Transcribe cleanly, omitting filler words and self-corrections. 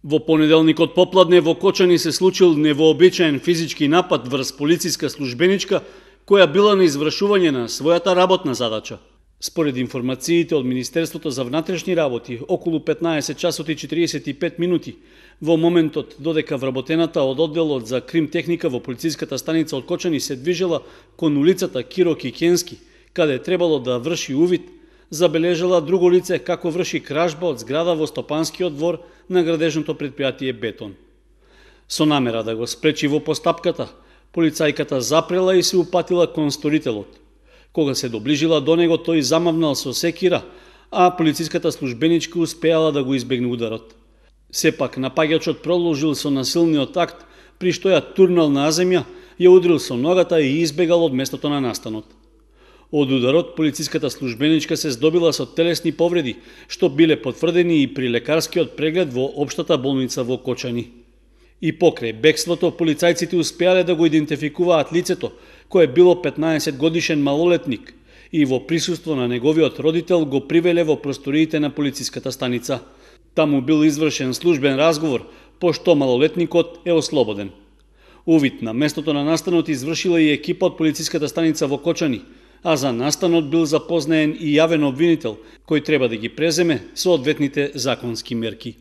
Во понеделникот попладне во Кочани се случил невообичаен физички напад врз полициска службеничка која била на извршување на својата работна задача. Според информациите од Министерството за внатрешни работи, околу 15 часот и 45 минути, во моментот додека вработената од одделот за крим техника во полициската станица од Кочани се движела кон улицата Киро Кикенски, каде требало да врши увид, забележала друго лице како врши кражба од зграда во Стопанскиот двор на градежното предпријатие Бетон. Со намера да го спречи во постапката, полицајката запрела и се упатила кон сторителот. Кога се доближила до него, тој замавнал со секира, а полициската службеничка успеала да го избегне ударот. Сепак напаѓачот продолжил со насилниот акт, при што ја турнал на земја, ја удрил со ногата и избегал од местото на настанот. Од ударот полициската службеничка се здобила со телесни повреди, што биле потврдени и при лекарскиот преглед во општата болница во Кочани. И покрај бегството, полицајците успеале да го идентификуваат лицето, кое било 15 годишен малолетник, и во присуство на неговиот родител го привеле во просториите на полициската станица. Таму бил извршен службен разговор, пошто малолетникот е ослободен. Увид на местото на настанот извршила и екипа од полициската станица во Кочани, а за настанот бил запознаен и јавен обвинител, кој треба да ги преземе соодветните законски мерки.